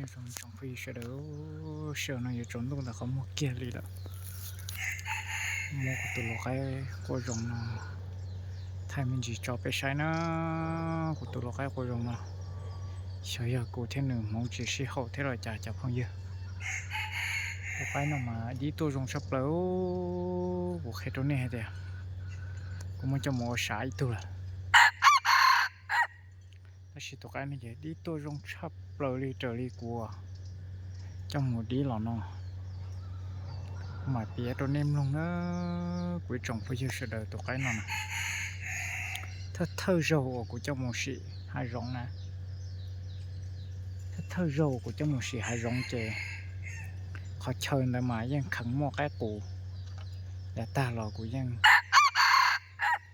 Tsoom phooj ywg sawv daws, sij hawm no yuav tsaus ntuj ntawm qhov muag kiag li lawm. Muab kuv tus lau qaib quaj zoo no thaij me ntsis tso peb saib na. Kuv tus lau qaib quaj zoo no, xyov yog kuv thiab nws hmoov tsis sib haum thiab los cas cov phooj ywg. Tus qaib no mas dib tuaj zoo tshaj plaws. Kuv qhia rau nej hais tias kuv muab coj mus ua sav ib tug lawm. Tab sis tus qaib no ces dib tuaj zoo tshaj plaws li raws li kuv coj mus dib los no. Kuv mam piav rau nej mloog na, kuv ib tsoom phooj ywg sawv daws, tus qaib no na. Thawj thawj zaug uas kuv coj mus sim hav zoov na, thawj thawj zaug uas kuv coj mus sim hav zoov ces qhov chaw ntawd mas yeej kheev muaj qaib qus, yav tag los kuv yeej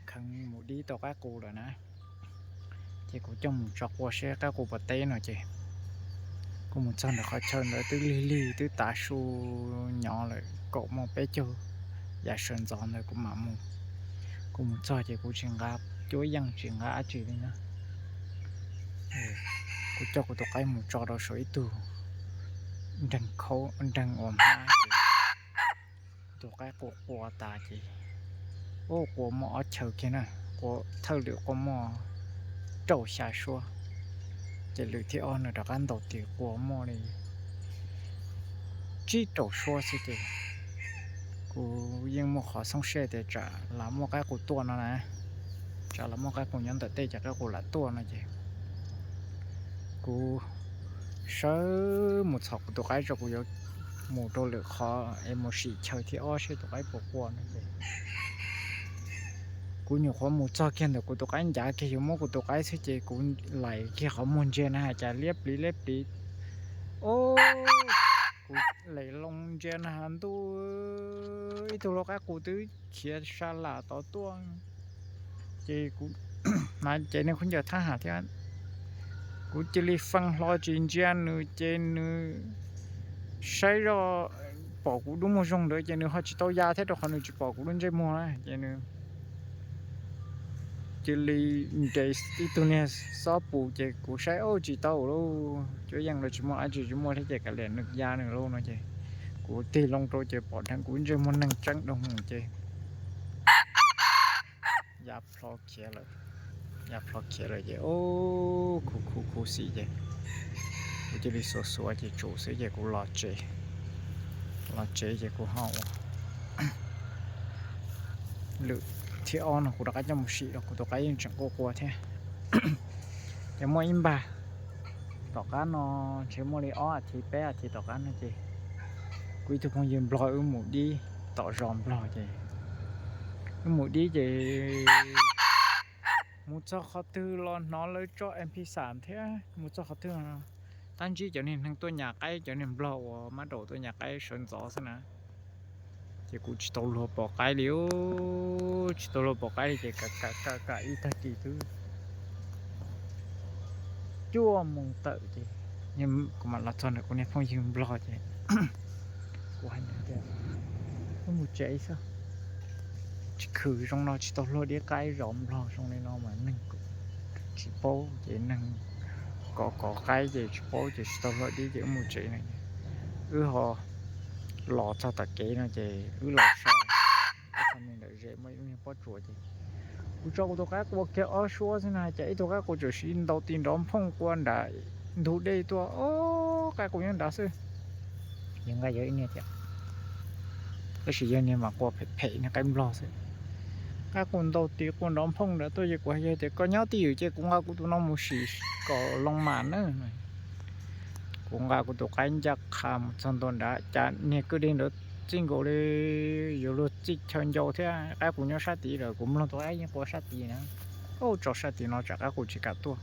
kheev mus dib tau qaib qus lawm na. Ces kuv coj mus tso qua seb qaib qus puas teb no ces kuv mus txog ntawm qhov chaw ntawd twb lig lig twb tav su nyob lawm kaum moos peb caug yav sawv ntxov ntawd kuv mam mus. Kuv mus txog ces kuv tsis nqa cuab yeej tsis nqa dab tsi li na. Kuv coj kuv tus qaib mus tso rau saum ib tug nreeg khaub nreeg uas hmab ces tus qaib qua qua tas ces, ua qua muaj ob chaw kiag na, qua thawj lwm qua muaj rau xya suab, ces lwm thib ob nws rov qab ntaus tis qua muaj li tsib rau suab xwb ces kuv yeej muaj qhov xoob siab tias tsam lam muaj qaib qus tuaj no na, tsam lam muaj qaib qus nyob ntawm tej ces qaib qus lam tuaj no ces kuv sawv mus txhom kuv tus qaib tso, kuv yuav mus rau lwm qhov es mus sim chaw thib ob seb tus qaib puas qua no ces kuv nyuam qhuav mus txog kiag ntawm kuv tus qaib ncav kiag yuav muab kuv tus qaib xwb ces kuv lais kiag qhov muag ntsia na has cas liab pliv liab pliv. Kuv lem loo ntsia na has ntuj, ib tug lau qaib qus twb khiav sa lam tod tuaj. Ces kuv, ces nws khaub ncaws thab ham thiab, kuv cia li fee hlo tsis ntsia nws ces nws saib zoj pom kuv dub muag zoo ntawd ces nws ho tsis tau ya thiab rau qhov nws tsis pom kuv lub ntsej muag na ces nws cia li nres ib tug niag xob pus ces kuv saib ua tsis tau lauj, cuab yeej los tsis muaj dab tsi tsis muaj thiab ces kav liam nws ya nws lauj no ces kuv tig loo rau ces pom dheev kuv ntsej muag neeg tseeb doo mus ces ya plho khiav lawm. Ya plho khiav lawm ces khuv khuv khuv xim ces kuv cia li xuav xuav ces tsum xwb ces kuv los tsev. Los tsev ces kuv ho ua lwm thib ob no kuv rov qab coj mus sim los kuv tus qaib yeej tseem quaj qua thiab. Ces muaj ib npag tom qab no ntshe muaj li ob as thiv peb as thiv tom qab no ces kuv ib tug phooj ywg nplog wb mus dib tom zos nplog ces wb mus dib ces mus txog qhov twg los hnov lawv tso M P xam thiab mus txog qhov twg no tab ntsib cov niag neeg tuaj nyas qaib, cov niag nplog uas mab daum tuaj nyas qaib sawv ntxov xwb na. Ces kuv tsis tau luag pom qaib li, tsis tau luag pom qaib li ces kam kam kam ib tag kis twb cuaj moos tawm ces kuv mam los txog ntawm kuv niag phooj ywg nplog ces kuv hais tias, wb mus tsev xwb, tsis khwv zoo no tsis tau luag dib qaib zov nplog zoo li no mas neeg tsis paub ces neeg kov kov qaib ces tsis paub ces tsis tau luag dib ces wb mus tsev no. Wb ho los txog tom kev no ces wb los so, ntawm ze muaj ib lub niag pob tsuas ces kuv tso kuv tus qaib qua kiag ob suab xwb na cas ib tug qaib qus txawm sim ntaus tis nrov nphooj qua nram ntug dej tuaj. Qaib qus nyob nrad xwb, yog nqa yog ib niag thiab, tab sis yog niag mas qua phem phem niag qaib nplog xwb. Qaib qus ntaus tis qua nrov nphooj nrad tuaj ces kuv hais yog tias koj nyob twj ywm ces kuv nqa kuv tus no mus sim kom loo mas na. Kuv nqa kuv tus qaib ncaj qha mus txog ntua nrad cas niag kwj deg nrad txij nkaus li yuav luag txij chaw ncau thiab. Qaib qus nyob sab tid lawm, kuv mloog tus qaib yeej qua sab tid na. Ub, tso sab tid no tsam qaib qus tsis kam tuaj,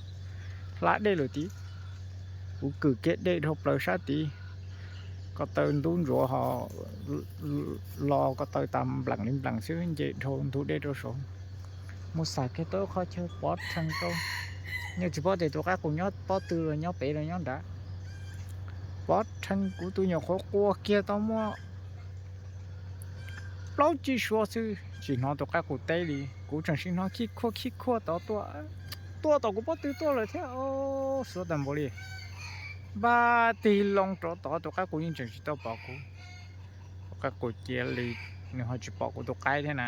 hla dej lawm tid. Kuv kwm kiag dej dhau plaws sab tid, ko taw ntub ntsuav ho lo ko taw tas npleem li npleem xwb, nce dhau ntug dej rau saud. Mus xauj kiag tau qhov chaw pov rhees rau, yeej tsis paub tias tus qaib qus nyob pob tw los nyob pem los nyob nrad. Pov rhees kuv tus nyuam qhuav qua kiag tau muaj plaub tsib suab xwb tsis hnov tus qaib qus teb li, kuv tseem sim hnov khib khuaj khib khuaj tod tuaj, tuaj tom kuv pob tw tuaj lawm thiab. Suab tag npaum li, npaj tig loo rov tod, tus qaib qus yeej tseem tsis tau pom kuv. Tus qaib qus cia li, nws ho tsis pom kuv tus qaib thiab na.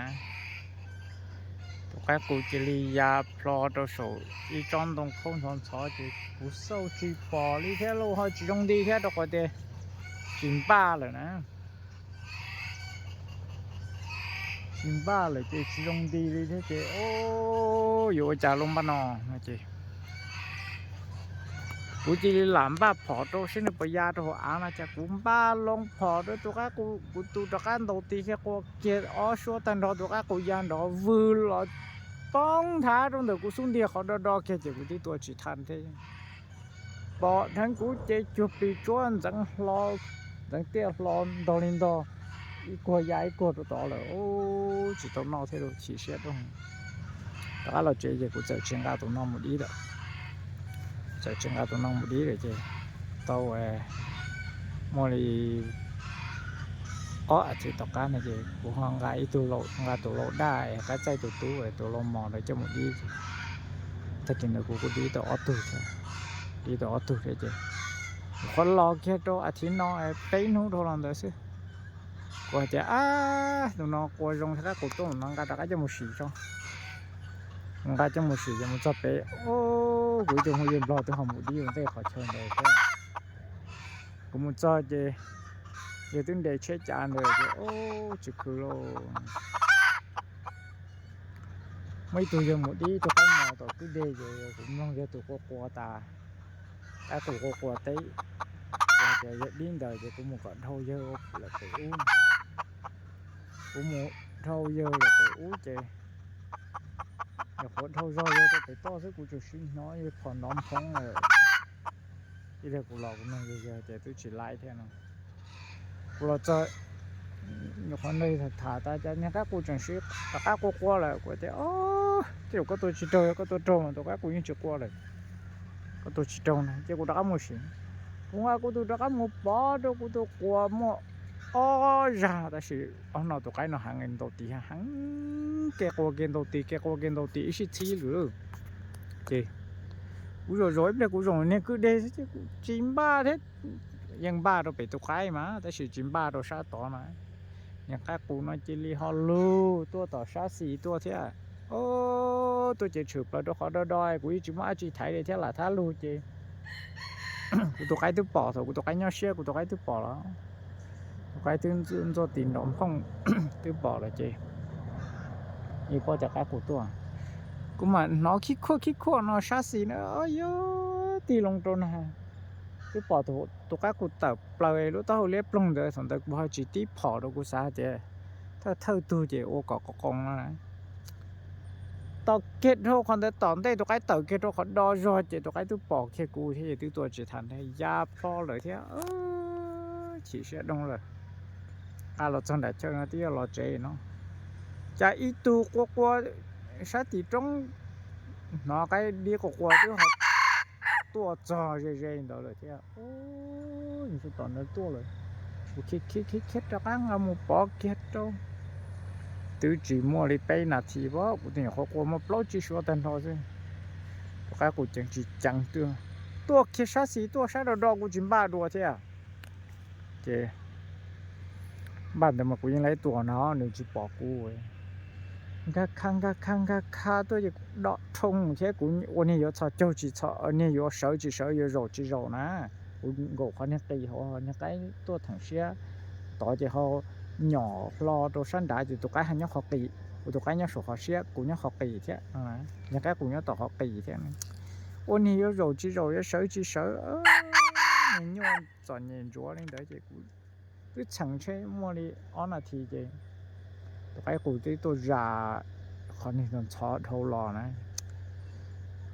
Tus qaib qus cia li ya plho rau saum ib tsob ntoo khaub ntxhov ntxhov ces kuv xauj tsis pom li thiab lauj, ho tsis zoo nti thiab rau qhov tias tsis npaj lawm na. Tsis npaj lawm ces tsis zoo nti li thiab ces, o, yuav ua cas lauj npaj no no ces kuv cia li lam npaj phom rau seb nws puas ya rau hauv av no ces kuv npaj loo phom rau tus qaib qus, kuv tus rov qab ntaus tis kiag qua kiag ob suab tag nrho, tus qaib qus ya nrov vwg los poob nthav rau ntawm kuv xub ntiag qhov do do kiag ces kuv twb tua tsis tau thiab. Pom dheev kuv ces cuag plis tsuab ntxeev hlo, ntxeev tiaj hlo ntog li ntog, ib kuag ya ib kuag rau tod lawm, tsis tau noj thiab lauj, chim siab dua. Rov qab los tsev ces kuv txawm tsis nqa tus no mus dib lawm. Txawm tsis nqa tus no mus dib lawm ces tau muaj li ob as thiv tom qab no ces kuv ho nqa ib tug, nqa tus lau daj es qab txaij tus tub, tus lau mos ntawd coj mus dib. Tag kis ntawd kuv kuj dib tau ob tug thiab, dib tau ob tug thiab ces qhuav los kiag rau as thiv no peb hnub dhau los ntawd xwb, kuv hais tias, ab, tus no qua zoo thiab, qab qus tuaj no nqa rov qab coj mus sim tso. Nqa coj mus sim ces mus txog pem, kuv ib tug phooj ywg nplog twb ho mus dib ua ntej qhov chaw ntawd thiab. Kuv mus txog ces yawg twb nres tsheb cav ntawd ces, tsis khwv lauj. Muaj ib tug yawg mus dib tus qaib mos tom kwj deg ces kuv mloog yawg tus qua qua tas, qaib qus qua qua teb, ces yawg dib ntawd ces kuv mus kom dhau yawg lawm pem ub. Kuv mus dhau yawg lawm pem ub ces nyuam qhuav dhau zog yawg rau pem toj xwb kuv tsuas sim hnov yawg phom nrov nphoo lawm. Ib pliag kuv los kuv nug yawg, yawg tias twb tsis laib thiab no. Kuv los txog nyuam qhuav nrog yawg tham tas cas niag qaib qus tseem siv rov qab qua qua lawm, kuv tias, o, tej zaum koj tua tsis raug, yog koj tua raug mas tus qaib qus yeej tsis qua lawm. Koj tua tsis raug na ces kuv rov qab mus sim. Kuv nqa kuv tus rov qab mus pov rau kuv tus qua muaj ob zag tab sis ob no tus qaib no heev ntaus tis heev, kev qua kev ntaus tis, kev qua kev ntaus tis ib sij txhib lawm. Ces kuv zaum zaum ib pliag kuv zaum niag kwj deg xwb ces kuv tsis npaj thiab, yeej npaj rau pem tus qaib mas tab sis tsis npaj rau sab tod na. Niag qaib qus no cia li ho lug tuaj tom sab xis tuaj thiab. O, tuaj ces tshwm plaws rau qhov do do, kuv yeej tsis muaj dab tsi thaiv li thiab lam thab lug ces kuv tus qaib twb pom, thaum kuv tus qaib nyob siab kuv tus qaib twb pom los, tus qaib twb ntxuaj tis nrov nphooj twb pom lawm ces yeej paub tias qaib qus tuaj. Kuv mam hnov khib khuaj khib khuaj no sab xis na, yog tig loo rau na, twb pom tus qaib qus tawm plaws lub taub hau liab ploog ntawd, thaum ntawd kuv ho tsis tib phom rau, kuv xav hais tias thawj thawj tug ces ua kom qoo qoo no na. Tom kiag dhau qhov ntawd tom ntej tus qaib tawm kiag rau qhov do zog ces tus qaib twb pom kiag kuv thiab ces twb tua tsis tau thiab, ya plho lawm thiab. Chim siab doo lawm. Nqa los txog nram chaw no twb yuav los tsev no, cas ib tug qua qua sab tim roob, hnov qaib dib qua qua twb ho tuaj txog ze ze ntawd lawm thiab. Ub, tom ntawd tuaj lawm. Kuv khiav khiav khiav rov qab nqa mus pov kiag rau. Twb tsis muaj li peb nas this pab, kuv tus nyuam qhuav qua muaj plaub tsib suab tag nrho xwb. Tus qaib qus ceev tsis ceev twg, tuaj kiag sab xis tuaj sab do do kuv tsis npaj dua thiab. Ces npaj ntawd mas kuv yeej laib tua no nws tsis pom kuv. Nkag kha nkag kha nkag kha tuaj ces kuv dom rhoo thiab kuv ua niag yuav txhos caug tsis txhos, niag yuav sawv tsis sawv, yuav zaum tsis zaum na. Kuv nkaum qhov niag qis hauv, niag qaib tuaj theem siab tod ces ho nyom hlo rau sab nrad ces tus qaib ho nyob qhov qis, kuv tus qaib nyob saum qhov siab, kuv nyob qhov qis thiab. Niag qaib qus nyob tom qhov qis thiab. Ua niag yuav zaum tsis zaum, yuav sawv tsis sawv, niag nyuaj txom nyem ntsuav li ntawd ces kuv twb txheem tsheb muaj li ob nas this ces tus qaib qus twb tuaj zam qhov niag ntxhov dhau los na.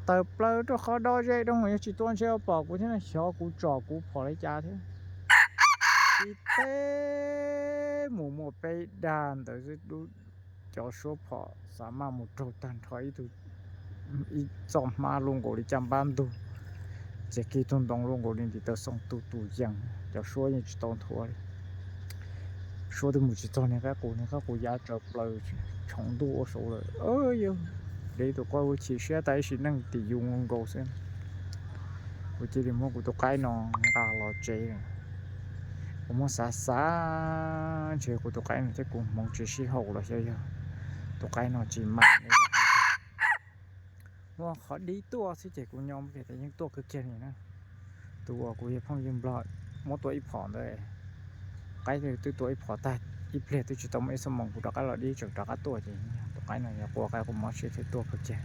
Tawm plaws rau qhov do ze rau, yog tsis tua ntshe pom kuv thiab, xyov kuv tsom kuv phom li cas thiab. Tib teb mus muaj peb dag ntawd xwb, dub cov suab phom xav maj mus raug tag nrho ib tug, ib txoj hmab luaj nkaus li caj npab ntug, txiav kiag tug ntoo luaj nkaus li ntiv taw xoo tu tu yees, cov suab yeej tsis tau nthuav li. Suab twb mus tsis txog niag qaib qus, niag qaib qus ya tsaws plaws tshoov ntuj ua saud lawm. Yog dev tus quaj ua chim siab tas ib sim neej tim yus nkaus xwb. Kuv cia li muab kuv tus qaib no nqa los tsev. Kuv muab xav xav ntshe kuv tus qaib no thiab kuv hmoov tsis sib haum los xyov yog tus qaib no tsis mam li los. Muaj qhov dib tuaj xwb ces kuv nyob ces yeej tuaj kawg kiag li na. Tus uas kuv yog phooj ywg Nplog muab tua ib phom ntawd, qaib twb tua ib phom tag, ib pliag twb tsis tau muaj ib xuab moos kuv rov qab los dib tseem rov qab tuaj ces tus qaib no yog qua qaib qua mob sib thiaj tuaj kawg kiag.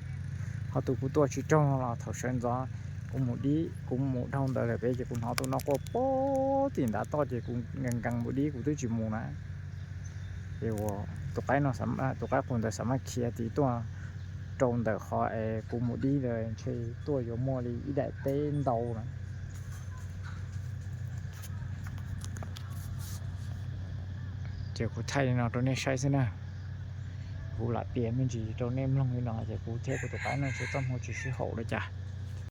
Ho tus kuv tua tsis raug los thaum sawv ntxov kuv mus dib, kuv mus dhau ntawd lawm pem ces kuv hnov tus no qua puag tim ntav toj ces kuv nkees nkees mus dib kuv twb tsis mus na. Ces tus qaib no, tus qaib qus ntawd xav mas khiav tiv tuaj rau ntawm qhov es kuv mus dib ntawd ntshe tuaj yuav muaj li ib daim teb ntau na. Ces kuv thaij li no rau nej saib xwb na. Kuv lam piav me ntsis rau nej mloog li no ces kuv thiab kuv tus qaib no ntshe txoj hmoo tsis sib haum li cas.